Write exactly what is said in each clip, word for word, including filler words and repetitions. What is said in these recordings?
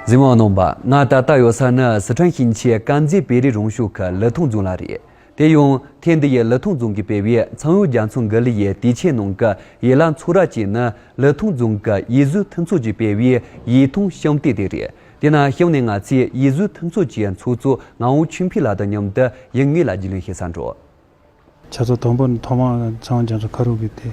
གཟིགས་མོ་རྣམ་པ། ང་ད་ལྟ་ཡོད་ས་ནི་སི་ཁྲོན་ཞིང་ཆེན་དཀར་མཛེས་བོད་རིགས་རང་སྐྱོང་ཁུལ་ལི་ཐང་རྫོང་ལ་རེད། དེ་ཡང་ཐེངས་འདི་ཡི་ལི་ཐང་རྫོང་གིས་སྤེལ་བའི་ཚངས་དབྱངས་རྒྱ་མཚོ་མགུར་གླུ་ཡི་དུས་ཆེན་ནང་གི་ཡན་ལག་ཚོགས་ར་གཅིག་ནི་ལི་ཐང་རྫོང་གི་ཡིག་གཟུགས་མཐུན་ཚོགས་ཀྱིས་སྤེལ་བའི་ཡིག་ཐང་གཤམ་དེབ་དེ་རེད། དེ་ན་གཤམ་ནས་ང་ཚོས་ཡིག་གཟུགས་མཐུན་ཚོགས་ཀྱི་ཚོགས་གཙོ་ངག་དབང་ཆོས་འཕེལ་ལགས་དང་མཉམ་དུ་ཡུལ་དངོས་ལ་རྒྱུས་ལོན་ཞུ་ས་འགྲོ། ཆ་ཚང་དང་པོ་ནི་ཐོག་མར་ཚངས་དབྱངས་རྒྱ་མཚོ་ཁ་རུ་གི་དེ་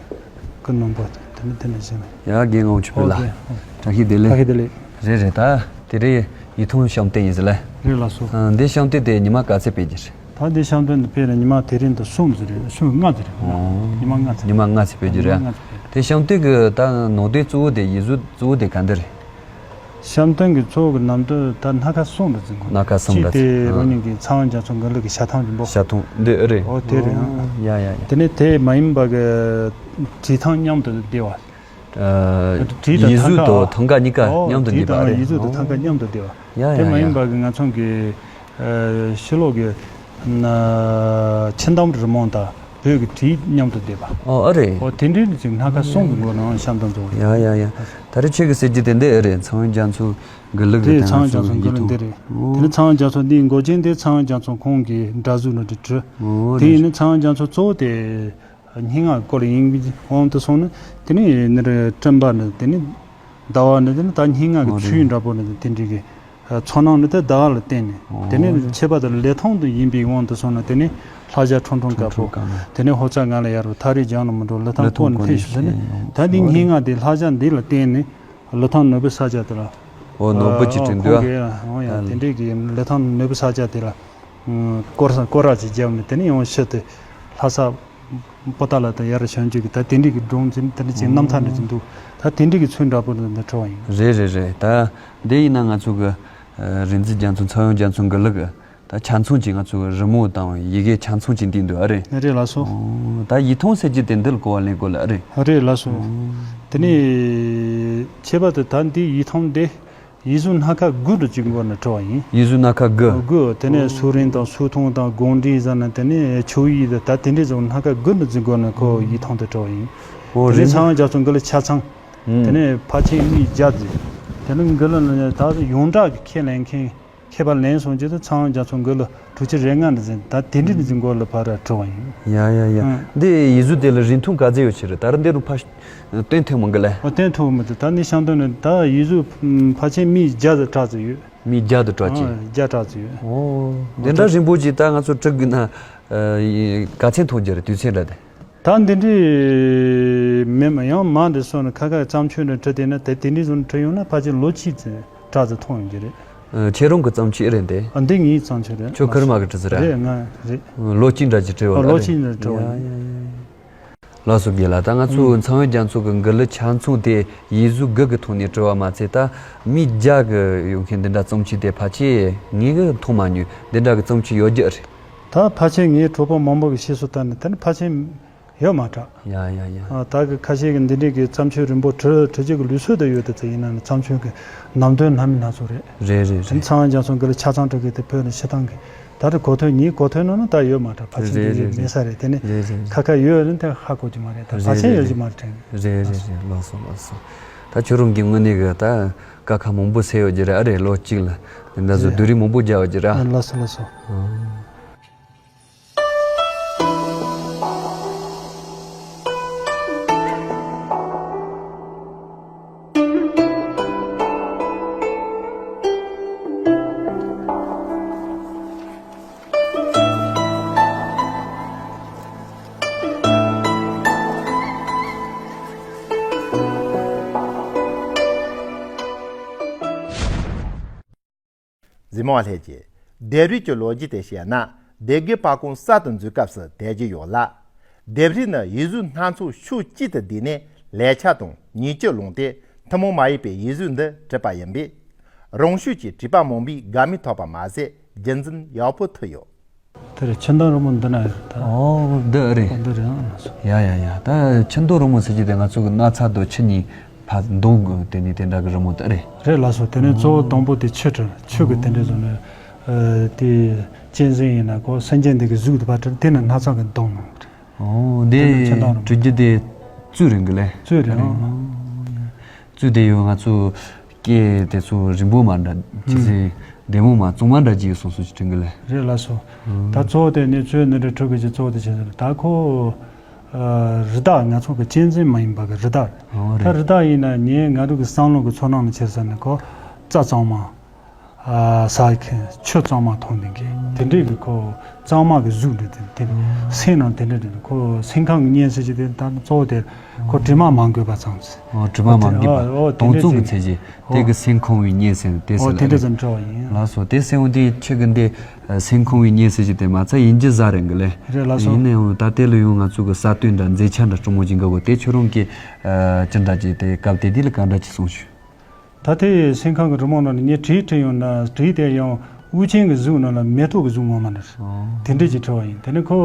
ཀུན་སྣང་པོ་དེ་ནི་དེ་ནས་བཞེངས་ནས། ཡ་རྒན་ངག་དབང་ཆོས་འཕེལ་ལགས། ཨོ་རྒན། བཀྲ་ཤིས་བདེ་ལེགས། བཀྲ་ཤིས་བདེ་ལེགས། རེད་རེད། ད་དེ་རིང་ཡིག་ཐང་གཤམ་དེབ་ཡིན་ཟེར་ལ། རེད་ལགས་སོ། ཨ། འདི་གཤམ་དེབ་དེ་ཉི་མ་ག་ཚོད་སྤེལ་རྒྱུ་རེད། ད་འདི་གཤམ་དེབ་འདི་སྤེལ་ནས་ཉི་མ་དེ་རིང་དུ་གསུམ་ཙམ་རེད། གསུམ་ལྔ་ཙམ་རེད། ཨོ། ཉི་མ་ལྔ་ཙམ། ཉི་མ་ལྔ་ཙམ་སྤེལ་རྒྱུ་རེད། ཉི་མ་ལྔ་ཙམ་སྤེལ། དེ་གཤམ་དེབ་ཀྱི་ད་ནང་དོན་གཙོ་བོ་དེ་ཡིག་གཟུགས་གཙོ་བོ་དེ་ག་འདྲ་རེད། གཤམ་དོན་གྱི་གཙོ་བོ་གི་ནང་དོན་ད་སྣ་ཁ་གསུམ་རེ་འཛིན་དགོས། སྣ་ཁ་གསུམ་རེ། གཅིག་དེ་ཨ། རང་ཉིད་ཀྱི་ཚངས་དབྱངས་རྒྱ་མཚོ་མགུར་གླུ་གི་ཞལ་ཐང་རིམ་པ། ཞལ་ཐང་འདི་ཨེ་རེད། ཨོ་དེ་རེད། ཨོ་ཡ་ཡ་ཡ། དེ་ནས་དེ་མ་ཡིན་པ་གི་བྲིས་ཐངས་མཉམ་དུ་བསྡེབས་པ། ཨ། བྲིས་དང་ཡིག་གཟུགས་ཐང་ཀ། དང་ཐང་ཀ་གཉིས་ཀ། ཨོ། མཉམ་དུ་བྲིས་བསྡེབས་པ་དང་རེད། ཡིག་གཟུགས་དང་ཨོ། ཐང་ཀ་མཉམ་དུ་བསྡེབས་པ། ཡ་ཡ་ཡ། དེ་མ་ཡིན་པ་གི་ང་ཚོ་གི་ཨ། ཕྱི་ལོགས་ཀྱི་ན་ཕྱི་འདམ་རི་མོ་དང་བོད་ཀྱི་བྲིས་མཉམ་དུ་བསྡེབས་པ། ཨོ་ཨ་རེད། ཨོ་དེ་འདྲའི་ནི་ཅིག་སྣ་ཁ་གསུམ་གྱི་སྒོ་ནས་གཤམ་དུ་འཛུགས། ཡ་ཡ་ཡ། ད་རེས་ཁྱེད་ཀྱིས་ཟེར་རྒྱུ་དེ་འདི་ཨེ་རེད། ཚངས་དབྱངས་རྒྱ་མཚོ་མགུར་གླུ་གི། དེ་དེ་ཚངས་དབྱངས་རྒྱ་མཚོ་མགུར་གླུ་འདི་རེད། ཨོ། དེ་ནི་ཚངས་དབྱངས་རྒྱ་མཚོ་འདིའི་མགོ་ཅན་དེ་ཚངས་དབྱངས་རྒྱ་མཚོ་ཁོང་གི་འདྲ་གཟུགས་ནང་དུ་བྲིས། ཨོ་དེ་རེད། ཡིན་ན་ཚངས་དབྱངས་རྒྱ་མཚོ་གཙོ་བོ་དེ་སྙན་ངག་སྐོར་ཡིན་དབང་དུ་སོང་ན། དེ་ནི་འདི་རེད། སྤྲིན་པ་ནི་དེ་ནི། ཟླ་བ་ནི་དེ་ནི་ད་སྙན་ངག་གི་ཨོ་ཚུལ་རེད། འདྲ་པོ་ནི་དེ་འདྲའི་གི་ཚོར་སྣང་ནི་དེ་ཟླ་བ་ལ་བརྟེན་ནས། ཨོ་དེ་ནི་རེད། ཁྱད་པར་དུ་ལི་ཐང་དུ་ཡིན་པའི་དབང་དུ་སོང་ན། དེ་ནི་ལྷ་བྱ་ཁྲུང་ཁྲུང་དཀར་པོ། ཁྲུང་ཁྲུང་དཀར་པོ། དེ་ནི་ཧོར་ཚ་ང་ལ་ཡར་རོ། ཐག་རིང་རྒྱང་ལ་མི་འགྲོ། ལི་ཐང་ལི་ཐང་སྐོར་ནས་སྐོར་ཕེབས་ཤིག་ཟེར་ནས། ཨོ་ད་འདི་རེད། སྙན་ངག་འདི་ལྷ་བྱ་འདི་ལ་བརྟེན་ནས་ལི་ཐང་ནོར་བུ་ས་ཆ་དེ་ལ། ཨོ་ནོར་བུ་ཅིག་ཨོ་བྲིས་འདུག་ཨ། ཁོང་གིས་ཨོ་ཡ་ཨ་དེ་འདྲའི་གི་ལི་ཐང་ནོར་བུ་ས་ཆ་དེ་ལ། སྐོར་ས་སྐོར་ར་ཅིག་བརྒྱབ་ནས། དེ་ནས་ཡང་ཕྱིར་དེ་ལྷ་ས་པོ་ཏཱ་ལ་དང་ཡར་བྱོན་རྒྱུ་གི་ད་དེ་འདྲའི་གི་སྒྲུང་ཅིག་དེ་འདྲ་ཅིག་རྣམ་ཐར་འདྲ་ཅིག་འདུག་ད་དེ་འདྲའི་གི་ཚུལ་འདྲ་པོ་འདི་འདི་བྲིས་པ་ཡིན། རེད་རེད་རེད། ད་འདི་ཡིན་ན་ང་ཚོ་གི་ཨ་རིག་འཛིན་རྒྱ་མཚོ། ཚངས་དབྱངས་རྒྱ་མཚོ་མགུར་གླུ་གི་ད་ཆ་ཚང་ཅིག་ང་ཚོ་གི་རི་མོ་དང་ཡི་གེ་ཆ་ཚང་ཅིག་འདུས་འདུག་ཨ་རེད། རེད་ལགས་སོ། ཨོ་ད་ཡིག་ཐང་ཟེར་རྒྱུ་དེ་འདི་ལ་གོ་བ་ལེན་དགོས་ལ་ཨ་རེད། རེད་ལགས་སོ། ཨོ་དེ་ནས་ཁྱད་པར་དུ་ད་འདི་ཡིག་ཐང་འདི། ཡིག་གཟུགས་སྣ་ཁ་དགུ་འདྲ་ཅིག་སྒོ་ནས་བྲིས་པ་ཡིན། ཡིག་གཟུགས་སྣ་ཁ་དགུ། དགུ། དེ་ནས་སུག་རིང་དང་སུག་ཐུང་དང་དགོངས་འགྲེལ་ཟེར་ན། དེ་ནས་ཆོས་དབྱིངས་དང་། ད་དེ་འདྲའི་བཟོ་སྣ་ཁ་དགུ་འདྲ་ཅིག་སྒོ་ནས་ཁོ་ཡིག་ཐང་དེ་བྲིས་པ་ཡིན། ཨོ་དེ་ནས་རེད། ཚངས་དབྱངས་རྒྱ་མཚོ་མགུར་གླུ་ཆ་ཚང་། ཨུམ། དེ་ནས་ཕལ་ཆེར་མི་བརྒྱ་ཙམ། དེ་ནས་མགུར་གླུ་ནི་ད་ཡོངས་གྲགས་ཀྱི་ཁས་ལེན་མཁན། ཁྱད་པར་ལེན་སོང་རྗེས་སུ་ཚངས་དབྱངས་རྒྱ་མཚོ་མགུར་གླུ་དྲུག་ཅུ་རེ་ལྔ་འདྲ་ཟེར། ད་དེ་འདྲའི་འདི་ཚོའི་མགོ་ལ་ཕར་བྲིས་པ་ཡིན། ཡ་ཡ་ཡ། ཨང་། འདི་ཡིག་གཟུགས་དེ་ལ་རིང་ཐུང་ག་ཚོད་ཡོད་ཀྱི་རེད། ད་རུང་འདི་རུ་ཕར་སྟོན་ཐུབ་མི་འདུག་ལེ། ཨ། སྟོན་ཐུབ་མི་འདུག་ད་ནི་གཤམ་དོན་ནི་ད་ཡིག་གཟུགས་ཕལ་ཆེར་མི་བརྒྱ་དང་ཕྲག་ཙམ་ཡོད། མི་བརྒྱ་དང་ཕྲག་ཅིག་ཨང་། བརྒྱ་ཕྲག་ཙམ་ཡོད། ཨོ། འདི་འདྲ་རིང་པོ་ཅིག་ད་ང་ཚོ་བྲིས་དགོས་ན། ཨ། ག་ཚོད་ཐུང་རྒྱུ་རེད། དུས་ཚོད་འདྲ་དེ། ད་འདི་འདྲའི་མེད་མ། ཡང་མང་དུ་སོང་ན་ཁ་ཁ་བརྩམས་ཆོས་འདྲ་བྲིས་བསྡད་ན། དེ་དེ་འདྲའི་བཟོ་འདྲ་བྲིས་ཡོང་ན་ཕལ་ཆེར་ལོ་གཅིག་ཙམ་ཕྲག་ཙམ་ཐུང་ཡོང་གི་རེད། ཨ། ཁྱེད་རང་གི་བརྩམས་ཆོས་རེད་འདི། ཨ། འདི་ངའི་བརྩམས་ཆོས་རེད། ཁྱོད་ཁེར་མ་གི་བྲིས་ཟེར་ར། རེད། ང་རེད། ལོ་གཅིག་འདྲ་ཅིག་བྲིས་པ་ཨ། ལོ་རེད། གཅིག་འདྲ་བྲིས་པ་ཡ་ཡིན། ཡ་ཡ་ཡ། ལགས་སོ་རྒན་ལགས། ད་ང་ཚོ་ཨང་། ཚངས་དབྱངས་རྒྱ་མཚོ་གི་མགུར་གླུ་ཆ་ཚང་དེ་ཡིག་གཟུགས་དགུ་གི་ཐོག་ནས་བྲིས་པ་མ་ཚད། ད་མི་བརྒྱ་གི་ཡོད་མཁན་འདི་འདྲ་བརྩམས་ཆོས་དེ་ཕལ་ཆེར་ངས་གི་མཐོང་མ་མྱོང་། འདི་འདྲ་གི་བརྩམས་ཆོས་ཡོད་རྒྱུ་རེད། ད་ཕལ་ཆེར་ངའི་གྲོགས་པོ་མང་པོ་གི་བཤད་སྲོལ་ལྟར་ན་དེ་ནི་ཕལ་ཆེར་ཡོད་མ་རེད། ཡ་ཡ་ཡ། ཨ། ད་གི་ཁ་ཤས་ཀྱིས་འདི་འདྲའི་གི་བརྩམས་ཆོས་རིང་པོ་བྲི་བྲི་རྒྱུ་གི་ལུགས་སྲོལ་དེ་ཡོད་དེ་ཚོ་ཡིན་ན་ནི་བརྩམས་ཆོས་ཀྱི་ནང་དོན་སྣ་མིན་སྣ་ཚོགས་རེད། རེད་རེད་རེད། དེ་ནི་ཚངས་དབྱངས་རྒྱ་མཚོ་མགུར་གླུ་ཆ་ཚང་བྲིས་གི་དེ་བོད་ནས་ཕྱི་ཐང་གི། ད་རེས་གོ་ཐོས། ངའི་གོ་ཐོས་ནང་ན་ད་ཡོད་མ་རེད། ཕལ་ཆེར་རེད་འདི་རེད་ཡོད་མེད་ས་རེད། དེ་ནི་རེད་རེད། ཁ་ཁ་ཡོད་ནི་དེ་ཧ་གོ་རྒྱུ་མ་རེད། ད་རེད་ཕལ་ཆེར་རེད་ཡོད་རྒྱུ་རེད། མ་རེད་དྲན་གི། རེད་རེད་རེད། ལགས་སོ་ལགས་སོ། ད་ཁྱོད་རང་གི་ངོས་ནས་གི་ད་ཀ་ཁ་མང་པོ་ཟེར་ཡོད་རྒྱུ་རེད། ཨ་རེད། ལོ་གཅིག་ལ་འདི་འདྲ་བཟོ་རེད། བསྡུས་རིས་མང་པོ་རྒྱག་ཡོད་རྒྱུ་རེད། ཨ། ལགས་སོ་ལགས་སོ། ཨང་། གཟིགས་མོ་བ་ལྷན་རྒྱས། ལྡེབས་རིས་ཀྱི་ལོ་རྒྱུས་དེ་བཤད་ན། སྡེ་དགེ་པ་ཀོང་གསར་དུ་འཛུགས་སྐབས་སུ་བསྡད་ཀྱི་ཡོད་ལ། ལྡེབས་རིས་ནི་ཡིག་གཟུགས་སྣ་ཚོགས་ཕྱོགས་གཅིག་ཏུ་བསྡུས་ནས་ལེགས་ཆ་དང་ཉེས་སྤྱོད་བླངས་ཏེ་ཐུན་མོང་མ་ཡིན་པའི་ཡིག་གཟུགས་འདི་བྲིས་པ་ཡིན་པས། རང་ཤུགས་ཀྱིས་བྲིས་པ་མང་པོའི་དགའ་མོས་ཐོབ་པ་མ་ཟད། རྒྱུན་འཛིན་ཡག་པོ་ཐུབ་ཡོད། དེ་རེད། ཆུ་མདོག་རི་མོ་འདི་ན་ཡོད་རེད་ད། ཨོ་འདི་རེད། འདི་རེད། ཨང་། ཡ་ཡ་ཡ། ད་ཆུ་མདོག་རི་མོ་ཟེར་གྱི་དེ་ང་ཚོ་གི་ན་ཚ་དང་ཆུ་གཉིས་ཕར་བསྡོམས་གི་དེ་ནས་དེ་འདྲ་གི་རི་མོ་དེ་རེད། རེད་ལགས་སོ། དེ་ནས་གཙོ་བོ་དང་པོ་དེ་ཆུ་དྲི། ཆུ་གི་དེ་འདྲ་བཟོ་ནས། ཨ། དེ་གཅན་གཟན་ཡིན་ན་ཁོ་སེམས་ཅན་དེ་གི་གཟུགས་དེ་ཕར་དྲི། དེ་ནས་སྣ་ཚོགས་ཀྱི་མདོངས་ནང་། ཨོ་དེ་དེ་ནས་ཆུ་མདོག་རི་མོ། བྲི་རྒྱུ་དེ་གཙོད་རེད་གི་ལེ། གཙོད་རེད། ཨང་། གཙོད་དེ་ཡོད། ང་ཚོ་ སྐད་དེ་ཚོ་རིང་པོ་མ་འདྲ་ཅི་ཟེར་བདེ་མོ་མ་གཙང་མ་འདྲ་ཅིག་སོང་སོང་ཅིག་དྲན་གི་ལེ། རེད་ལགས་སོ། ད་གཙོ་བོ་དེ་ནི་ཚོའི་ནི་རེ་ཕྲུ་གུ་ཅིག་གཙོ་བོ་དེ་བྱས་ཟེར་ད་ཁོ། རི་དྭགས་ང་ཚོ་གི་གཅན་གཟན་མ་ཡིན་པ་གི་རི་དྭགས་རེད། ད་རི་དྭགས་ཡིན་ན་ངས་ང་རང་གི་བསམ་བློ་གི་ཚོར་སྣང་ལ་བྱས་ཟེར་ན་ཁོ་རྩྭ་གཙང་མ། ཟ་མཁན་ཆུ་གཙང་མ་འཐུང་མཁན་གྱི་དེ་འདྲའི་གི་ཁོ་གཙང་མ་གི་གཟུགས་འདྲ་དེ་དེ་སེམས་ནང་དེ་འདྲ་དེ་ཁོ་སེམས་ཁམས་ཀྱི་གཉན་ཚད་ཀྱི་དེ་ད་གཙོ་བོ་དེ་ཁོ་དྲི་མ་མ་འགོས་པ་ཙམ་ཟེར། ཨོ་དྲི་མ་མ་འགོས་པ་ཨོ་དེ་དྭངས་འདྲ་གཙང་གི་ཅིག་ཚད་ཀྱི་དེ་གི་སེམས་ཁོང་བའི་གཉན་ཚད་དེ་ཨོ་ཟེར་དེ་ལ་འདྲ་རེད། ཙམ་འདྲ་བ་ཡིན། ལགས་སོ། དེ་སེམས་འོང་དེ་ཁྱེད་ཀྱི་འདི་སེམས་ཁོང་བའི་གཉན་ཚད་ཀྱི་དེ་མ་ཚད་ཡིན་གྱི་ཟ་རེད་གི་ལེ། རེད་ལགས་སོ། ཡིན་ན་ཡང་ད་དེ་ལ་ཡང་ང་ཚོ་གི་ས་སྟོན་འདྲ་མཛེས་ཆ་འདྲ་སྤྲང་མོ་ཅིག་འགའ་བོ་དེ་ཁྱོད་རང་གི་ཅི་འདྲ་ཅིག་དེ་སྐབས་དེ་དུས་ལ་ག་འདྲ་ཅིག་གསུངས་ཞུ། ད་ལྟའི་སེམས་ཁམས་ཀྱི་རི་མོ་ནང་ནས་ངས་བྲིས་བྲིས་ཡོང་ན་བྲིས་དེ་ཡང་དབུ་ཅན་གྱི་གཟུགས་ནང་ལ་མེ་ཏོག་གི་གཟུགས་ངོ་མ་འདྲ་ཨོ། དེ་འདྲས་ཀྱི་བྲིས་པ་ཡིན། དེ་ནས་ཁོ་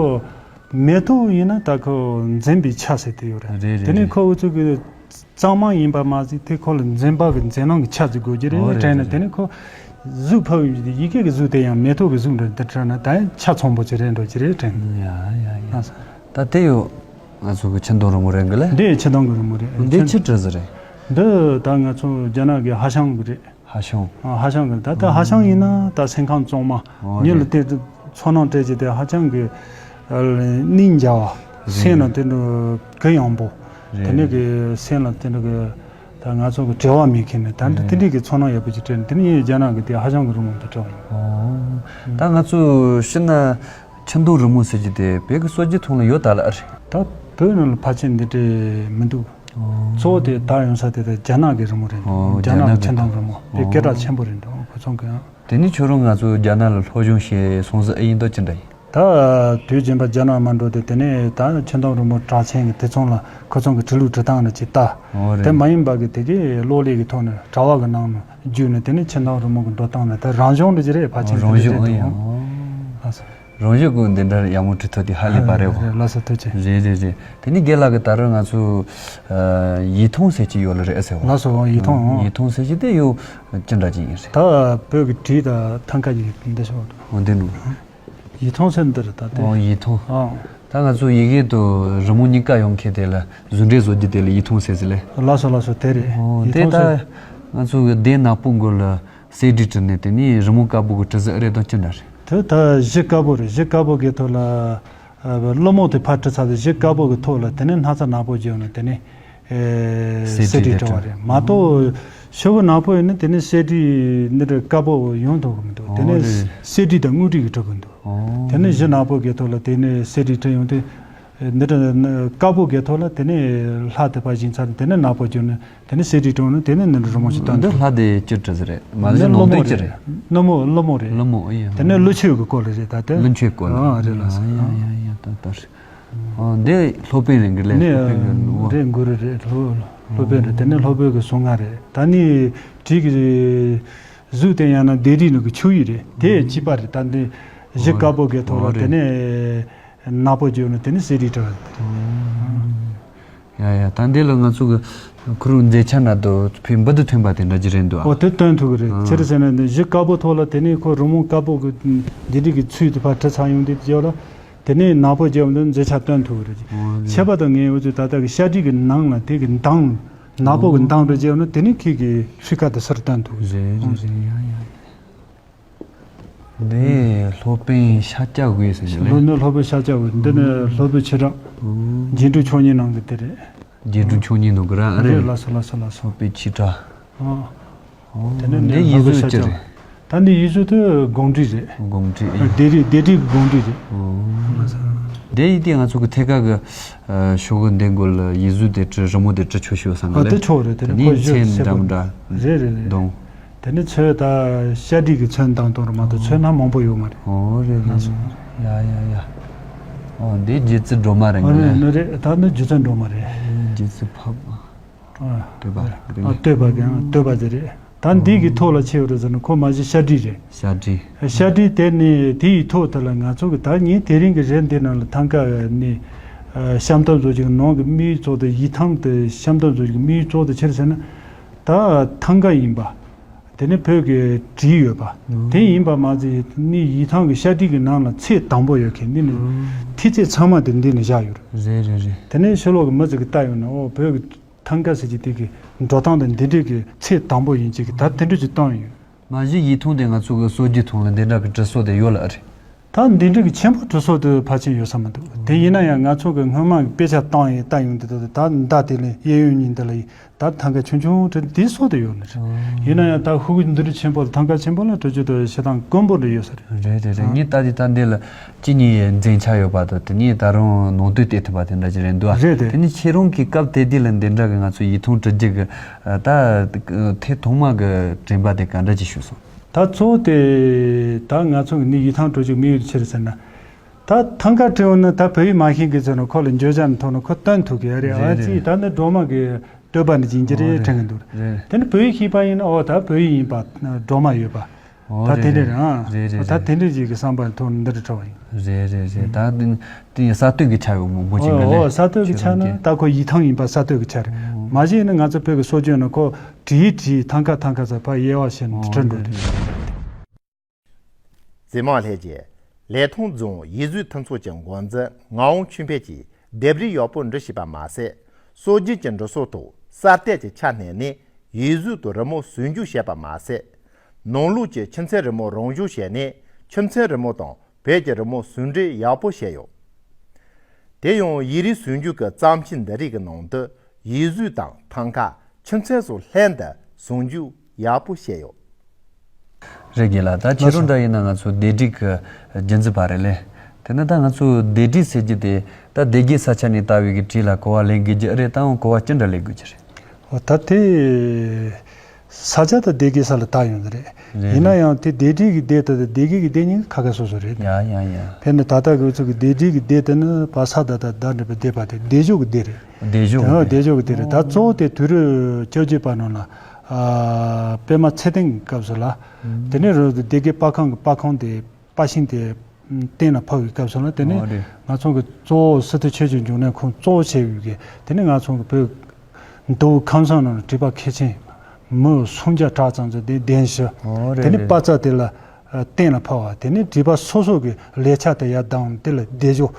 མེ་ཏོག་ཡིན་ན་ད་ཁོ་འཛིན་པའི་ཆ་ཟེར་དེ་ཡོད་རེད། རེད་རེད་དེ་ནས་རེད། ཁོ་འུ་ཚོ་གི་གཙང་མ་ཡིན་པ་མ་ཟད་དེ་ཁོ་ལ་འཛིན་པ་གི་འཛིན་སྣང་གི་ཆ་ཟིག་དགོས་ཀྱི་རེད། ཨོ་རེད་དྲན་ནས་རེད་དེ་རེད། ནས་ཁོ་གཟུགས་ཕབ་ཡོང་གི་ཡི་གེ་གི་གཟུགས་དེ་ཡང་མེ་ཏོག་གི་གཟུགས་འདྲ་འདི་དྲན་ན་ད་ཡང་ཆ་ཚང་པོ་ཅིག་རེད་འགྲོ་ཀྱི་རེད་དྲན། ཡ་ཡ་ཡ། ད་དེ་ཡོད། ང་ཚོ་གི་ཆུ་འདོང་རི་མོ་རེད་གི་ལེ། འདི་ཆུ་འདོང་གི་རི་མོ་རེད། འདི་ཆུ་ཆུ་གྲུ་ཟི་རེད། འདི་ད་ང་ཚོ་རྒྱ་ནག་གི་ཧ་ཤང་གི་རེད། ཧ་ཤང་། ཨ་ཧ་ཤང་གི་ད་ལྟ་ཧ་ཤང་ཡིན་ན་ད་སེམས་ཁམས་གཙང་མ། ཨོ་ཉིད་ལ་རེད། དེ་ཚོར་སྣང་སྤྲད་ཀྱི་དེ་ཧ་ཅང་གི་ཨ་སྙིང་རྗེ་བ། རེད། སེམས་ལ་དེ་འདྲ་གུ་ཡངས་པོ། རེད། དེ་ནས་གི་སེམས་ལ་དེ་འདྲ་གི་ད་ང་ཚོ་གི་བྲེལ་བ་མེད་མཁན་ནི་ད་འདྲ་རེད། དེ་འདྲའི་གི་ཚོར་སྣང་ཡག་པོ་ཅིག་སྤྲད་ནས་དེ་ནས་ངས་རྒྱ་ནག་གི་དེ་ཧ་ཤང་གི་རི་མོ་འདི་བྲིས་པ་ཡིན། ཨོ། ད་ང་ཚོ་ཤི་ན། ཆུ་འདོང་རི་མོ་ཟེར་གྱི་དེ་བོད་ཀྱི་སྲོལ་རྒྱུན་ཐོག་ལ་ཡོད་ད་ལ་ཨ་རེད། ད་བོད་ནང་ལ་ཕལ་ཆེར་འདི་འདྲས་མི་འདུག་ཨོ། གཙོ་བོ་དེ་དར་ཡོང་ས་དེ་ད་རྒྱ་ནག་གི་རི་མོ་རེད། ཨོ་རྒྱ་རྒྱ་ནག་ནག་གི་ཆུ་འདོང་རི་མོ་དེ་ཨོ། སྐད་གྲགས་ཆེན་པོ་རེད་འདུག་ཁོ་ཚོ་གི། དེ་ནི་ཁྱོད་རང་ང་ཚོ་རྒྱ་ནག་ལ་སློབ་སྦྱོང་བྱས་སོང་ཟིག་ཨེ་ཡིན་མདོག་ཅི་འདྲ་ཡིན། ད་དུས་རྒྱུན་པ་རྒྱ་ནག་མ་འགྲོ་དེ་དེ་ནས་ད་ཆུ་འདོང་རི་མོ་གྲགས་ཆེན་གི་དེ་ཚོང་ལ་ཁོ་ཚོ་གི་འབྲི་ལུགས་འབྲི་སྟངས་ནི་ཅིག་ལྟ། ཨོ་རེད། དེ་མ་ཡིན་པ་གི་དེ་གི་གློག་ཀླད་གི་ཐོག་ནས་དྲ་བ་གི་ནང་ནས་བརྒྱུད་ནས་དེ་ནས་ཆུ་འདོང་རི་མོ་གི་འགྲོ་སྟངས་ནི་ད་རང་བྱུང་འདྲ་ཅིག་རེད། ཕལ་ཆེར་རང་བྱུང་འདི་འདྲ་ཨེ་ཡིན། འདུག་ཨོ། ལགས་སོ། རང་བཞིན་ཀུན་འདི་འདྲ་ཡག་མོ་བྲིས་ཐུབ་དེ་ཧ་ལས་པ་རེད་བ། ལགས་སོ་ཐུགས་རྗེ་ཆེ། རེད་རེད་རེད། དེ་ནི་རྒན་ལགས་ཀྱིས་ད་རུང་ང་ཚོ་ཡིག་ཐང་ཟེར་གྱི་ཡོད་ལ་རེད་ཟེར་བ། ལགས་སོ་ཡིག་ཐང་། ཡིག་ཐང་ཟེར་གྱི་དེ་ཡོད་ཅི་འདྲ་ཅིག་ཡིན་རེད། ད་བོད་ཀྱི་བྲིས་དང་ཐང་ཀ་ཡིག་འདི་ཤོག་འོ་འདི་ནོ། ཡིག་ཐང་ཟེར་འདི་རེད་ད་དེ། ཨོ་ཡིག་ཐང་། ཨང་། ད་ང་ཚོ་ཡི་གེ་དང་རི་མོ་གཉིས་ཀ་ཡོང་མཁན་དེ་ལ་གཟུགས་འདྲེས་བཟོ་རྒྱུ་དེ་ལ་ཡིག་ཐང་ཟེར་ཟེར་ལེ། ལགས་སོ་ལགས་སོ་དེ་རེད། ཨོ་ཡིག་དེ་ཐང་ད་ཟེར། ང་ཚོ་གི་སྡེ་ནག་པོ་མགོ་ལ། གསེར་བྲིས་བྲིས་ནས་དེ་ནས་རི་མོ་དཀར་པོ་གི་བྲིས་ཟིག་ཨ་རེ་དང་ཅི་འདྲ་རེད། དེ་ད་གཞི་དཀར་པོ་རེད། གཞི་དཀར་པོ་གི་ཐོག་ལ་ཨ་ཀླུ་མོ་དེ་ཕར་བྲིས་ཚར་དུས་གཞི་དཀར་པོ་གི་ཐོག་ལ་དེ་ནས་སྣག་ཚ་ནག་པོ་བརྗོད་ནས་དེ་ནས་ཨེ་གསེར་གསེར་བྲིས་བྲིས་བྲིས་པ་རེད་མ་གཏོགས་ཤོག་བུ་ནག་པོ་ཡིན་ན་དེ་ནས་གསེར་བྲིས་འདི་འདྲ་དཀར་པོ་ཡོང་ཐུབ་གི་མི་འདུག་དེ་ཨོ་ནས་རེད། གསེར་བྲིས་དང་དངུལ་བྲིས་གི་བྲིས་གི་འདུག་ཨོ་དེ་ནས་གཞི་ནག་པོ་གི་ཐོག་ལ་དེ་ནས་གསེར་བྲིས་བྲིས་ཡོང་དུས་འདི་འདྲ་དཀར་པོ་གི་ཐོག་ལ་དེ་ནས་ལྷ་དེ་ཕར་བཞེངས་ཚར་དེ་ནས་ནག་པོ་བརྗོད་ནས། དེ་ནས་གསེར་བྲིས་བྲིས་ནས་དེ་ནས་ནི་རི་མོ་ཞིག་བཏོན་འདི་འདུག་ལྷ་དེ་ཅི་བྲིས་རེད། མ་གཞི་ནི་ནོར་ཀླུ་མོ་འདོན་ཅི་རེད། རེད། ནོར་མོ་ཀླུ་མོ་རེད། ཀླུ་མོ་ཨེ་ཡ། དེ་ནས་ཀླུ་ཆུ་གི་སྐོར་ལ་རེད་ད་དེ། ཀླུ་ཆུའི་སྐོར་ལ། ཨ་རེད་ལགས་སོ། ཡ་ཡ་ཡ་ཡ་ད་ལྟ་རེད། ཨོ་འདི་སློབ་དཔོན་རེད་གི་ལས་ནི་སློབ་དཔོན་གི་ནུ་བ། རེད་འགུ་རེད་རེད་སློབ་སློབ་དཔོན་རེད། དེ་ནས་སློབ་དཔོན་གི་གསུང་ང་རེད། ད་ནི་བྲིས་གི་གཟུགས་དེ་ཡང་ན་ལྡེབས་རིས་ནང་གི་ཆུ་ཡིག་རེད་དེ་གཅིག་པ་རེད། ད་འདི་གཞི་དཀར་པོ་གི་ཐོག་ལ་དེ་ནས། ནག་པོ་བརྗོད་ནས་དེ་ནི་གསེར་བྲིས་བྲིས་པ་རེད། ཡ་ཡ་ད་འདི་ལ་ང་ཚོ་གི་ཁུ་རུ་མཛེས་ཆ་ན་དོ་ཕི་འབུ་དུ་ཐོན་པ་དེ་འདྲ་ཅིག་རེད་འདུག་ཨ། ཨོ་དེ་སྟོན་ཐུབ་གི་རེད། ཨ་ཕྱིར་ཟེར་ན་འདི་གཞི་དཀར་པོ་ཐོག་ལ་དེ་ནི་ཁོ་རི་མོ་དཀར་པོ་གི་འདི་འདྲ་གི་ཚུལ་དུ་ཕར་བྲིས་ཚར་ཡོང་དུས་བརྗོད་ལ་དེ་ནི་ནག་པོ་བརྗོད་འདི་མཛེས་ཆ་སྟོན་ཐུབ་གི་རེད། ཨོ་རེད། ཁྱད་པར་དུ་ངའི་འུ་ཚོ་ད་ལྟ་གི་ཤ་དྲི་གི་ནང་ལ་དེ་གི་མདངས་ནག་པོ་གི་མདངས་རེ་བརྗོད་ན་དེ་ནི་ཁྱེད་ཀྱི་ཚུལ་ཁ་དུ་སུར་སྟོན་ཐུབ་གི་རེད། རེད་རེད་རེད་ཡ་ཡ། འདི་སློབ་དཔོན་ཤཱཀྱ་འོད་ཟེར་གྱི་ལེ། འདི་ནི་སློབ་དཔོན་ཤཱཀྱ་འོད། འདི་ནི་སློབ་དཔོན་ཆོས་གྲགས། རྗེ་འབྲུག་ཆོས་ཉིད་ནང་གི་དེ་རེད། རྗེ་འབྲུག་ཆོས་ཉིད་ནང་གི་ར་ཨ་རེད། རེད་ལགས་སོ་ལགས་སོ་ལགས་སོ། སློབ་དཔོན་ཆོས་གྲགས། ཨོ། ཨོ་དེ་ནི་འདི་ནི་ཡིག་སློབ་དཔོན་གཟུགས་ཅི་ཤཱཀྱ་རེད། འོད། ད་འདི་ཡིག་གཟུགས་དེ་དགོངས་འགྲེལ་རེད། དགོངས་འགྲེལ་ཨེ། ལྡེབས་རིས་ལྡེབས་རིས་ཀྱི་དགོངས་འགྲེལ་རེད། ཨོ། ལགས་སོ། འདི་ཡིག་དེ་ང་ཚོ་གི་ཐད་ཀ་གི་ཤོག་གུ་འདི་མགོ་ལ་ཡིག་གཟུགས་དེ་བྲིས་རི་མོ་དེ་བྲིས་ཆོག་ཤོག་བསམ་གི་ཨ་ལེ། དེ་ཆོག་རེད། དེ་དེ་ནི་ནི་ཁོ་ཚོན་གཞི་འདྲ་མི་འདྲ་རེད་རེད་རེད། གདོང་། དེ་ནི་ཚོན་ད་ཤ་དྲི་གི་ཚོན་བཏང་བཏང་རེད་མ་གཏོགས་ཚོན་སྣ་མང་པོ་ཡོད་མ་རེད། ཨོ་རེད་རེད། ལགས་སོ། ཡ་ཡ་ཡ། ཨོ་འདི་རྗེ་བཙུན་སྒྲོལ་མ་རེད་ཨ་ངས་རེད་ལ། ནི་རེད་ད་ནི་རྗེ་བཙུན་སྒྲོལ་མ་རེད། རྗེ་བཙུན་ཕབ། ཨ། བསྟོད་པ་རེད་ཨ་ལེ། བསྟོད་པ་གི་ཨ་བསྟོད་པ་དེ་རེད། ད་འདི་གི་ཐོག་ལ་ཆེ་བ་རེད་ཟེར་ན་ཁོ་མ་གཞི་ཤ་དྲི་རེད། ཤ་དྲི། ཤ་དྲི་དེ་ནི་དེ་ཡི་ཐོག་དེ་ལ་ང་ཚོ་གི་ད་ངས་དེ་རིང་གི་རེད་འདི་ནང་ལ་ཐང་ཀ་ནི་ཤམ་ཐབས་བཟོ་ཅིག་ནང་གི་དམིགས་ཡུལ་གཙོ་དེ་ཡིག་ཐང་དེ་ཤམ་ཐབས་བཟོ་ཅིག་དམིགས་ཡུལ་གཙོ་དེ་ཆེར་ཟེར་ན་ད་ཐང་ཀ་ཡིན་པ། དེ་ནི་བོད་ཀྱི་བྲིས་ཡོད་པ། ཨོ། དེ་ཡིན་པ་མ་ཟད་ནི་ཡིག་ཐང་གི་ཤ་དྲི་གི་ནང་ལ་ཚེག་དང་པོ་ཡོད་མཁན་འདི་ནི་ཨོ། ཐིག་ཚད་ཚང་མ་དེ་འདི་ནི་བཞག་ཡོད་རེད། རེད་རེད་རེད། དེ་ནས་ཕྱི་ལོགས་ཀྱི་མི་ཚོ་གིས་བལྟས་ཡོང་ན་ཨོ་བོད་ཀྱི་ ཐང་ཀ་ཟེར་གྱི་དེ་གི་འགྲོ་སྟངས་དང་འདི་འདྲའི་གི་ཚེས་དང་པོ་ཡིན་གཅིག་གི་ད་དེ་འདྲ་ཅིག་བཏང་ཡོད། མ་གཞི་ཡིག་ཐང་དེ་ང་ཚོ་གི་སྲོལ་རྒྱུན་ཐོག་ལ་འདི་འདྲ་གི་འབྲི་སྲོལ་དེ་ཡོད་ལ་ཨ་རེད། ད་འདི་འདྲ་གི་ཆེན་པོ་འབྲི་སྲོལ་དེ་ཕལ་ཆེར་ཡོད་ས་མི་འདུག་དེ་ཡིན་ན་ཡང་ང་ཚོ་གི་སྔོན་མ་གི་དཔེ་ཆ་བཏང་ཡིན་ལྟ་ཡོང་དུས་ད་ད་མདའ་དེ་ལས་གཡས་གཡོན་གཉིས་འདི་ལ་ཡིན། ད་ཐང་ཀ་ཆུང་ཆུང་དེ་འདི་སྲོལ་དེ་ཡོད་ལ་རེད། ཡིན་ན་ཡང་ད་ཧུ་གུ་འདི་འདྲ་ཆེན་པོ་ལ་ཐང་ཀ་ཆེན་པོ་ལ་འབྲི་རྒྱུ་དེ་བྱེད་སྟངས་དཀོན་པོ་འདྲ་ཡོད་ས་རེད། རེད་རེད་རེད། ངས་ལྟ་དེ་ད་འདི་ལ་ཅི་ཉིད་མཛེས་ཆ་ཡོད་པ་དང་དེ་ཉིད་ད་རུང་ནང་དོན་བལྟས་ཐུབ་པ་དེ་འདྲ་ཅིག་རེད་འདུག་ཨ། རེད་དེ། དེ་ནི་ཁྱེད་རང་གི་སྐབས་དེ་དུས་ལ་འདི་འདྲ་གི་ང་ཚོ་ཡིག་ཐང་འབྲི་རྒྱུ་གི་ད་ཐེངས་ཐོག་མ་གི་དྲན་པ་དེ་ག་འདྲ་ཅིག་བྱུང་སོང་། ད་གཙོ་བོ་དེ་ད་ང་ཚོ་གི་ནི་ཡིག་ཐང་འབྲི་རྒྱུ་དམིགས་ཡུལ་དེ་ཆི་རེད་ཟེར་ན། ད་ཐང་ཀ་བྲིས་ཡོང་ན་ད་བོད་ཡིག་མ་ཤེས་མཁན་ཚོ་ནི་ཁོ་ལ་བརྗོད་བྱ་ནི་ཐོག་ནས་ཁོ་སྟོན་ཐུབ་གི་རེད། རེད་ཨ་རེད་ཙི་རེད། ད་ནི་སྒྲོལ་མ་གི་བསྟོད་པ་ནི་ཡིན་གྱི་རེད་དྲན་གི་འདུག་རེད། དེ་ནི་བོད་ཡིག་ཤེས་པ་ཡིན་ན་ཨོ་ད་བོད་ཡིག་ཡིན་པ་སྒྲོལ་མ་ཡོད་པ། ཨོ་ད་དེ་འདྲ་རེད་ཨ། རེད་རེད་ད་རེད། དེ་འདྲ་ཅིག་གི་བསམ་པ་ཐོག་ནས་འདི་རུ་གྲགས་པ་ཡིན། རེད་རེད་རེད། ད་དེ་དེ་ཡི་གསར་གཏོད་ཀྱི་ཆ་ཡོད་མང་པོ་ཅིག་ཨོ་འདི་ཨོ་ལས་གསར་གཏོད་ཀྱི་ཆ་ཁྱེད་རང་ནི་གིས་ད་ཁོ་ཡིག་ཐང་ཡིན་པ་གསར་གཏོད་ཀྱི་ཆ་རེད། མ་གཞི་ནི་ང་ཚོ་བོད་ཀྱི་སྲོལ་རྒྱུན་ནི་ཁོ་བྲིས་བྲིས་ཐང་ཀ་ཐང་ཀ་ཚ་ཕ་དབྱེ་བ་ཕྱེ་ནས་འདི་འདྲ་འགྲོ་དུས། རྫི་མ་ལྷས་ཀྱིས་ལེ་ཐང་རྫོང་ཡིག་གཟུགས་མཐུན་ཚོགས་ཀྱི་འགོ་འཛིན་ངག་དབང་ཆོས་འཕེལ་གྱིས་ལྡེབས་རིས་ཡག་པོ་འབྲི་ཤེས་པ་མ་ཟད། སྲོལ་རྒྱུན་གྱི་འབྲི་སྲོལ་ཐོག་གསར་གཏོད་ཀྱི་ཆ་བསྣན་ནས་ཡིག་གཟུགས་དང་རི་མོ་ཟུང་འཇུག་བྱས་པ་མ་ཟད། ནང་ལུགས་ཀྱི་ཁྱིམ་མཚེས་རི་མོ་རང་བཞིན་བྱས་ནས་ཁྱིམ་མཚེས་རི་མོ་དང་བོད་ཀྱི་རི་མོ་ཟུང་འབྲེལ་ཡག་པོ་བྱས་ཡོད། དེ་ཡང་ཡིག་རིས་ཟུང་འཇུག་གི་བརྩམས་ཆོས་འདི་རིགས་ཀྱི་ནང་དུ་ཡིག་གཟུགས་དང་ཐང་ཀ་ཁྱིམ་མཚེས་སོགས་ལྷན་དུ་ཟུང་འཇུག་ཡག་པོ་བྱས་ཡོད། རེད་རྒན་ལགས། ད་ཁྱེད་རང་འདྲ་ཡིན་ན་ང་ཚོ་ལྡེབས་རིས་ཀྱི་རྒྱུན་འཛིན་པ་རེད་ལེ། དེ་ནི་ད་ང་ཚོ་ལྡེབས་རིས་ཟེར་རྒྱུ་དེ་ད་སྡེ་དགེ་ས་ཆ་ནས་ལྟ་བའི་གི་བྲིས་ལ་གོ་བ་ལེན་དགོས་རྒྱུ་རེད། ད་འོང་གོ་བ་ཅི་འདྲ་ལེན་དགོས་རྒྱུ་རེད། འོ་ད་དེ་ས་ཆ་དང་སྡེ་དགེ་ས་ལ་ལྟ་ཡོང་གི་རེད། རེད་ཡིན་ན་རེད། ཡང་དེ་ལྡེབས་རིས་ཀྱི་སྡེ་དེ་དང་སྡེ་དགེ་གི་སྡེ་གཉིས་ཀ་ཁ་ཁ་སོ་སོ་རེད། ཡ་ཡ་ཡ། དཔེར་ན་ད་ལྟ་གི་ཚོ་གི་ལྡེབས་རིས་ཀྱི་སྡེ་དེ་ནི་བ་ས་ད་ད་ད་འདྲ་བའི་སྡེ་པ་དེ་སྡེབ་སྦྱོར་གྱི་སྡེ་རེད། སྡེབ་སྦྱོར་གྱི་ཡང་སྡེབ་སྦྱོར་གྱི་སྡེ་རེད། ད་གཙོ་བོ་དེ་དུས་རབས་བཅོ་བརྒྱད་པ་ནང་ལ་ཨ་པདྨ་ཚེ་བརྟན་གྱི་སྐབས་སུ་ལ། དེ་ནས་རོལ་དུ་སྡེ་དགེ་པར་ཁང་གི་པར་ཁང་དེ་པར་ཤིང་དེ་གཏན་ལ་ཕབ་པའི་སྐབས་སུ་ལ་དེ་ནས་ཨོ་རེད། ང་ཚོ་གི་གཙོ་བོ་སི་ཏུ་ཆོས་ཀྱི་འབྱུང་གནས་ཁོང་གཙོ་བོ་བྱས་པའི་གི་དེ་ནས་ང་ཚོ་གི་བོད་མདོ་དབུས་ཁམས་གསུམ་ནང་ལ་བྲིས་པ་མཁས་ཆེན་མི་སུམ་བརྒྱ་ཕྲག་ཙམ་ཚོ་དེ་གདན་ཞུ། ཨོ་རེད་དེ་ནས་རེད་པར་རྩ་དེ་ལ་གཏན་ལ་ཕབ་པ། དེ་ནས་བྲིས་པ་སོ་སོ་གི་ལེགས་ཆ་དེ་ཡར་ལྡང་དེ་ལ་སྡེབ་སྦྱོར་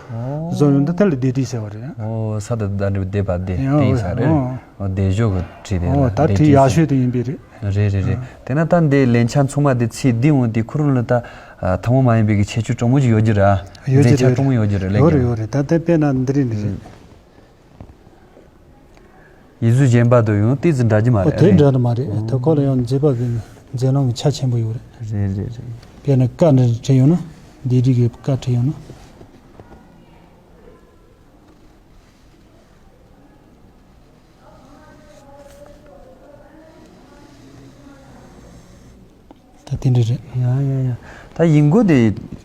བཟོ་ཡོང་དུས་དེ་ལ་སྡེབ་བྲིས་ཟེར་བ་རེད། ཨོ་ས་དང་ད་འདྲ་བའི་སྡེ་པ་སྡེ་ཡང་དེ་ཡིན་ས་རེད། ཨོ་སྡེབ་སྦྱོར་གྱི་བྲིས་དེ་ཨོ་ལ་ད་སྡེབ་བྲིས་བྲིས་ཡག་ཟེར། ཤོས་དེ་ཡིན་པས་རེད། རེད་རེད་རེད། དེ་ན་ད་འདི་ལེགས་ཆ་ཚང་མ་དེ་ཚེ་འདི་འོང་དེ་ཁོ་རང་ལ་ད་ཐུན་མོང་མ་ཡིན་པའི་གི་ཁྱད་ཆོས་སྤྲོ་མོ་ཅིག་ཡོད་རྒྱུ་ར། ཡོད་རྒྱུ་མཛེས་ཆ་རེད། སྤྲོ་མོ་ཡོད་རྒྱུ་རེད་ལེགས་ཡོད་རེད་ཀྱང་། ཡོད་རེད། ད་དེ་དཔེར་ན་འདི་རིགས་འདི་རེད། ཡིག་གཟུགས་གཞན་པ་དང་ཡང་ཏོག་ཙམ་འདྲ་རྒྱུ་མ་ཨོ་རེད། དེ་ཨ་ནི་འདྲ་ནི་མ་རེད། ཨོ། དེ་ཁོ་ལ་ཡང་མཛེས་པ་གི་མཛེས་སྣང་གི་ཆ་ཆེན་པོ་ཡོད་རེད། རེད་རེད་རེད། དཔེར་ན་ཀ་འདྲ་བྲིས་ཡོང་ན་འདི་རིགས་ཀྱི་ཀ་བྲིས་ཡོང་ན། ད་དེ་འདྲ་རེད། ཡ་ཡ་ཡ། ད་ཡིག་མགོ་དེ་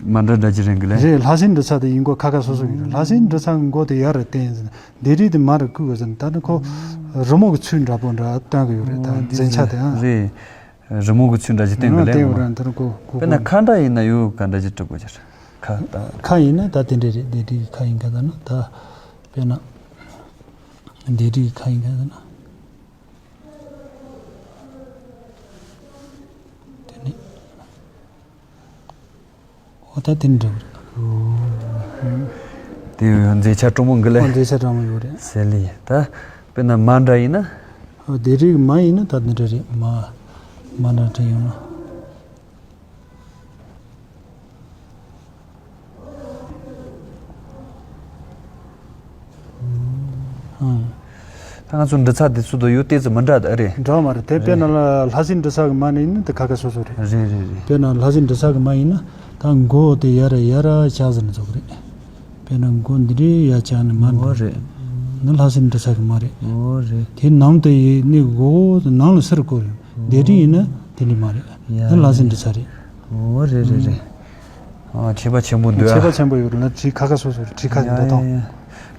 མ་འདྲ་འདྲ་ཅིག་རེད་གི་ལེ། རེད། ལྷ་སའི་འབྲི་ས་དེ་ཡིག་མགོ་ཁ་ཁ་སོ་སོ་ཡིན། ལྷ་སའི་འབྲི་ས་གི་མགོ་དེ་ཡར་རེ་བསྟན་ཡིན་ཟེར་ན་སྡེབས་རིས་དེ་མར་རེ་བརྐུས་ཡོད་ཟེར་ན་ད་ནི་ཁོ་རི་མོ་གི་ཚུལ་འདྲ་པོ་འདྲ་སྟོན་གི་ཡོད་རེད། ད་མཛེས་ཆ་དེ་ཨང་། རེད། རི་མོ་གི་ཚུལ་འདྲ་ཅིག་བསྟན་གི་ལེ། ཨང་། དེ་རུ་གོ་གོ་དཔེར་ན་ཁ་འདྲ་ཡིན་ན་ཡོད་ག་འདྲ་ཅིག་བྲི་དགོས་ཀྱི་རེད། ཁ་ད། ཁ་ཡིན་ན་ད་དེ་འདྲ་རེད། སྡེབས་རིས་ཀྱི་ཁ་ཡིན་ག་ད་ན་ད་དཔེར་ན་སྡེབས་རིས་ཀྱི་ཁ་ཡིན་ག་ད་ན། དེ་ནི། འོ་ད་དེ་འདྲ་བོ་རེད། དེ་ཡང་མཛེས་ཆ་སྤྲོ་མོ་འགི་ལེ། འོ་མཛེས་ཆ་སྤྲོ་མོ་ཡོད་རེད། ཟེར་ལེ། ད་དཔེར་ན་མ་འདྲ་ཡིན་ན། འོ་སྡེབས་རིས་མ་ཡིན་ན་ད་འདི་འདྲ་རེད། མ་མ་འདྲ་འདྲ་ཡོང་ན། ཨང་། ད་ང་ཚོ་འབྲི་ཚར་དུས་ཚོད་དུ་ཡོད་ཏོག་ཙམ་མི་འདྲ་ད་རེད། འདྲ་མ་རེད། དེ་དཔེར་ན་ལ་ལྷ་སའི་འབྲི་ས་གི་མ་ནི་ཡིན་ན་དེ་ཁ་ཁ་སོ་སོ་རེད། རེད་རེད་རེད། དཔེར་ན་ལྷ་སའི་འབྲི་ས་གི་མ་ཡིན་ན་ད་མགོ་དེ་ཡར་ཡར་བཞག་ཟེར་ནས་བཟོ་གི་རེད། དཔེར་ན་མགོ་འདི་འདྲའི་ཡར་བཞག་ནས་མར་འགྲོ། འོ་རེད། ནི་ལྷ་སའི་འབྲི་ས་གི་མ་རེད། འོ་རེད། དེ་ནང་དུ་ཡི་ནི་མགོ་བོ་དེ་ནང་ལ་ཟེར་དགོས་རེད། སྡེབས་རིས་ཡིན་ན་དེ་འདྲ་མ་རེད། ཡ་ནི་ལྷ་སའི་འབྲི་ས་རེད། འོ་རེད་རེད་རེད། ཨ་ཁྱད་པར་ཆེན་པོ་འདུག་ཨ། ཁྱད་པར་ཆེན་པོ་ཡོད་རེད་ལ། བྲིས་ཁ་ཁ་སོ་སོ་རེད། བྲིས་ཁ་གི་འདོད་སྟངས།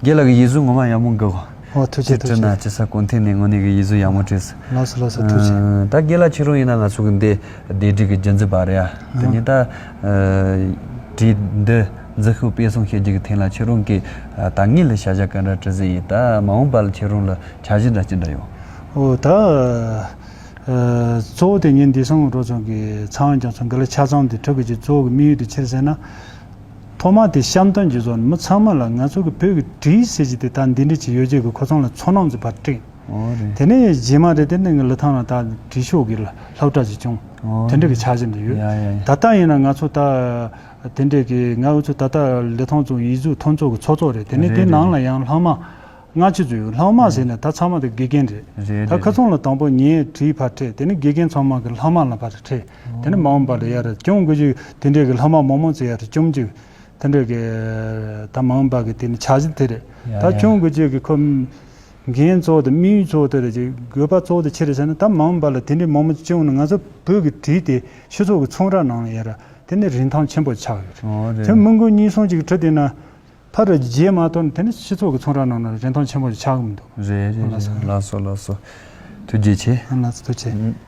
ཡ་ཡ་ཡ། རྒན་ལགས་ཀྱི་ཡིག་གཟུགས་ངོ་མ་ཡག་མོ་འགི་གོ། ཨོ་ཐུགས་རྗེ་ཆེ། ཐུགས་རྗེ་ཆེ། སྤྲིན་ན་ཅི་ས་གོང་ཐད་ནས་དངོས་གནས་ཀྱི་ཡིག་གཟུགས་ཡག་མོ་བྲིས། ལགས་སོ་ལགས་སོ། ཐུགས་རྗེ་ཆེ། ཨ་ད་རྒན་ལགས་ཁྱེད་རང་ཡིན་ན་ང་ཚོ་གི་འདི་སྡེབས་རིས་ཀྱི་རྒྱུན་འཛིན་པ་རེད་ཨ། དེ་ནས་ད་ཨ་བྲིས་འདི་འཛིན་ཤུགས་སྤེལ་གསུམ་བྱེད་རྒྱུ་གི་ཐད་ལ་ཁྱེད་རང་གི་ཨ་ད་ངེད་ལ་བྱ་གཞག་ག་འདྲ་སྒྲུབ་ཟིན་ཡིན། ད་མ་འོངས་པ་ལ་ཁྱེད་རང་ལ་འཆར་གཞི་འདྲ་ཅི་འདྲ་ཡོད། ཨོ་ད། ཨ་གཙོ་བོ་དེ་ངས་འདི་སང་རོ་ཚང་གི་ཚང་ཀྱང་ཚང་གི་ལ་ཆ་ཚང་དེ་ཁྲིད་དགོས་ཀྱི་གཙོ་བོ་གི་དམིགས་ཡུལ་དེ་ཆི་རེད་ཟེར་ན། ཐོག་མ་དེ་བཤམས་སྟོན་གྱི་བཟོ་ནས་མི་ཚང་མ་ལ་ང་ཚོ་གི་བོད་ཀྱི་བྲིས་ཟེར་གྱི་དེ་ད་འདི་འདྲ་ཅིག་ཡོད་ཀྱི་གི་ཁོ་ཚང་ལ་ཚོར་སྣང་ཅིག་ཕར་སྤྲད། ཨོ་རེད། དེ་ནས་རྗེས་མ་རེད། དེ་ནས་ལི་ཐང་ལ་ད་བྲིས་ཤོག་གི་སློབ་གྲྭ་ཅིག་བྱུང་། ཨོ་དེ་འདྲ་གི་འཆར་གཞི་འདི་ཡོད། ཡ་ཡ་ཡ། ད་ལྟ་ཡིན་ན་ང་ཚོ་ད་དེ་འདྲ་གི་ང་ཚོ་ད་ལྟ་ལི་ཐང་ཚོ་ཡིག་གཟུགས་མཐུན་ཚོགས་ཀྱི་ཚོགས་གཙོ་རེད། དེ་ནས་རེད་དེ་ནང་རེད། ལ་ཡང་ལྷག་མ་ལྔ་བཅུ་ཙམ་ཡོད། ལྷག་མ་ཟེར་ནས་ད་ཚང་མ་དེ་དགེ་རྒན་རེད། རེད་ད་རེད་ཁ་རེད། སང་ལ་དང་པོ་ངས་བྲིས་ཕར་སྤྲད། དེ་ནས་དགེ་རྒན་ཚང་མ་གི་ལྷག་མ་ལ་ཕར་སྤྲད། དེ་ནས་མ་འོངས་པ་ལ་ཡར་སྐྱོང་དགོས་རྒྱུ་དེ་འདྲ་གི་ལྷག་མ་མང་མང་ཙམ་ཡར་སྐྱོང་རྒྱུ་དེ་འདྲ་གི་ད་མ་འོངས་པ་གི་དེ་ནས་འཆར་གཞི་དེ་རེད། ཡ་ད་ཡ། སྐྱོང་དགོས་རྒྱུ་གི་ཁོ་འགན་གཙོ་བོ་དེ་དམིགས་ཡུལ་གཙོ་བོ་དེ་རེད། དགོས་པ་གཙོ་བོ་དེ་ཆི་རེད་ཟེར་ན། ད་མ་འོངས་པ་ལ་དེ་འདྲའི་མང་མང་བྱུང་ན་ང་ཚོ་བོད་ཀྱི་བྲིས་དེ་སྤྱི་ཚོགས་ཀྱི་ཚོང་ར་ནང་ལ་ཡར་དེ་ནས་རིན་ཐང་ཆེན་པོ་ཆགས་ཡོད་རེད། ཨོ་རེད། དེ་མི་མགོ་གཉིས་གསུམ་ཅིག་བྲིས་བསྡད་ན་ཕར་རྗེས་མ་གཏོང་དེ་ནས་སྤྱི་ཚོགས་ཀྱི་ཚོང་ར་ནང་ལ་རིན་ཐང་ཆེན་པོ་ཆགས་ཀྱི་མི་འདུག་རེད་རེད་རེད། ལགས་སོ་ལགས་སོ། ཐུགས་རྗེ་ཆེ། ལགས་སོ། ཐུགས་རྗེ་ཆེ།